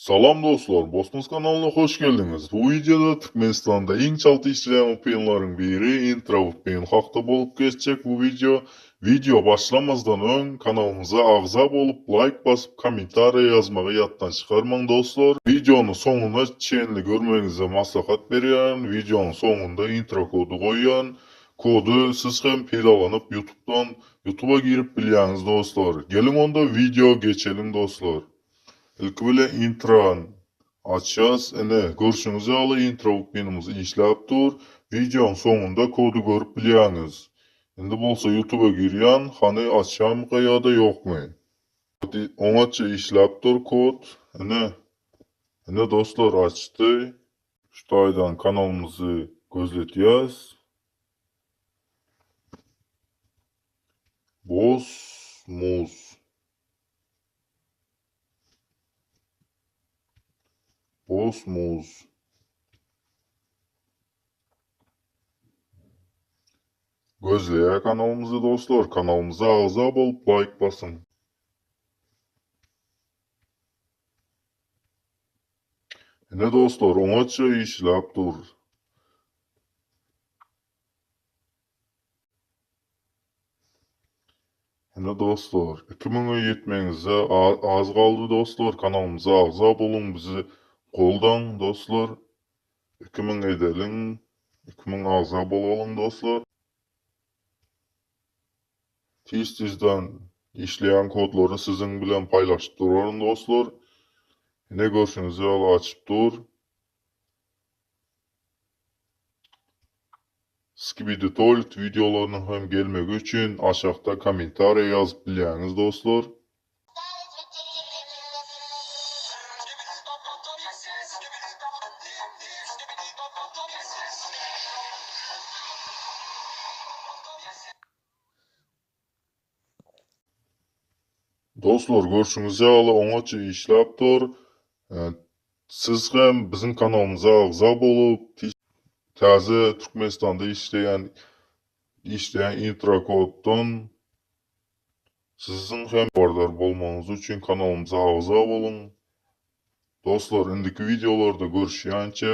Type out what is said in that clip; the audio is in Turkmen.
Salam dostlar, Bosmos kanalyna hoş geldiňiz. Bu wideoda Türkmenistanda iň çalt işleýän VPN-leriň biri Intra VPN hakda bolup geçjek bu wideo. Wideo başlamazdan öň kanalymyza agza bolup laýk basyp kommentariýa ýazmagy ýatdan çykarmaň dostlar. Wideony soňuna çenli görmegiňizi maslahat berýärin. Wideonyň soňunda intro kody goýýan. Kody siz hem peýdalanyp ýutubdan ýutuba girip bilýäňiz dostlar. Geliň onda wideo geçeliň dostlar. Ilki bilen intrany açýas. Ine, görşüňiz ýaly intro buttonymyz işläp dur. Wideoň soňunda kody görüp bilýäňiz. Indi bolsa ýutuba girýän, hany açýamyka ýa-da ýokmy? Oňatja işläp dur kod. Ine, ine dostlar açdy. Şu taýdan kanalymyzy gözletýäs. Boz muz. Bosmuz. Gözleýär kanalymyzy dostlar. Kanalymyza agza bolup laýk basyň. Ine dostlar oňatja işläp dur. Ine dostlar, 2000-e ýetmegiňize az galdy dostlar, kanalymyza agza boluň, bizi goldaň dostlar. 2000 edeliň, 2000 agza bolalyň dostlar. Tiz-tizden işleýän kodlary siziň bilen paýlaşyp duraryn dostlar. Ine görşüňiz ýaly açyp dur. Skibidi Toilet wideolarynyň hem gelmegi üçin aşakda kommentariýa ýazyp bilýäňiz dostlar. Dostlar görşüňiz ýaly oňatja işläp dur. Siz hem biziň kanalymyza agza bolup täze Türkmenistanda işleýän işleýän intro koddan siziň hem habardar bolmagyňyz üçin kanalymyza agza boluň. Dostlar indiki wideolarda görüşýänçä.